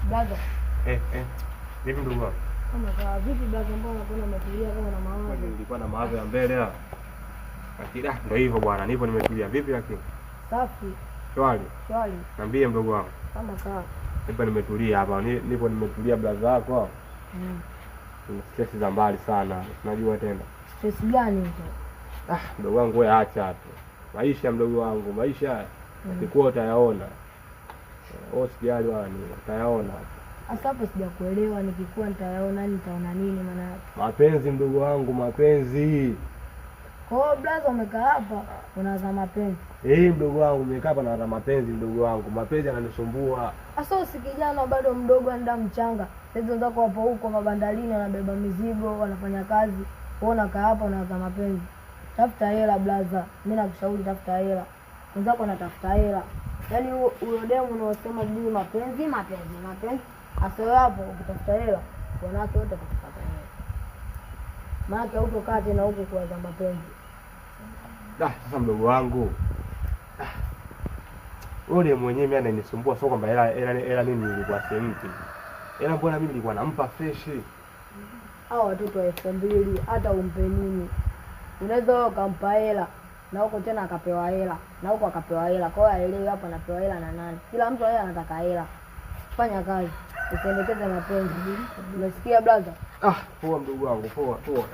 Brother. Eh, eh. Vipi ndugu wangu? Kama kawa vipi brother, mbona unakuwa umetulia kama na mawazo? Nilikuwa na mawazo ya mbele hapa. Lakini ah, ndio hivyo bwana, nipo nimetulia. Vipi lakini? Safi. Shwari. Shwari. Niambie mdogo wangu. Kama kawa. Nipo nimetulia hapa. Nipo nimetulia brother wako. Stress za mbali sana. Unajua tena. Stress gani hizo? Ah, mdogo wangu wewe acha tu. Maisha mdogo wangu, maisha yakikuwa utayaona. Wewe usijali wala nini, utayaona. Sasa hapo sijakuelewa, nikikuwa nitayaona nitaona nini maana yake? Mapenzi mdogo wangu, mapenzi. Kwa hiyo brother, umekaa hapa unawaza mapenzi. Eh, mdogo wangu, nimekaa hapa nawaza mapenzi mdogo wangu. Mapenzi yananisumbua. Sasa usi kijana bado mdogo, anda mchanga. Sasa wenzako wapo huko mabandarini wanabeba mizigo, wanafanya kazi. Wewe unakaa hapa unawaza mapenzi. Tafuta hela brother. Mimi nakushauri tafuta hela. Wenzako wanatafuta hela. Yaani huyo demu unaosema sijui mapenzi, mapenzi, mapenzi. Asa wewe hapo ukitafuta hela, wanawake wote watakupata hela. Maana hutokaa tena huko kuwaza mapenzi. Ah, sasa mdogo wangu. Ah. Yule mwenyewe mimi ananisumbua, sio kwamba hela hela hela mimi nilikuwa simpi. Hela mbona mimi nilikuwa nampa fresh. Hao watoto wa 2000 hata umpe nini? Unaweza wewe ukampa hela na huko tena akapewa hela na huko akapewa hela. Kwa hiyo haelewi hapa anapewa hela na nani. Kila mtu yeye anataka hela. Fanya kazi, usiendekeze mapenzi. Umesikia brother? Ah, poa mdogo wangu, poa poa.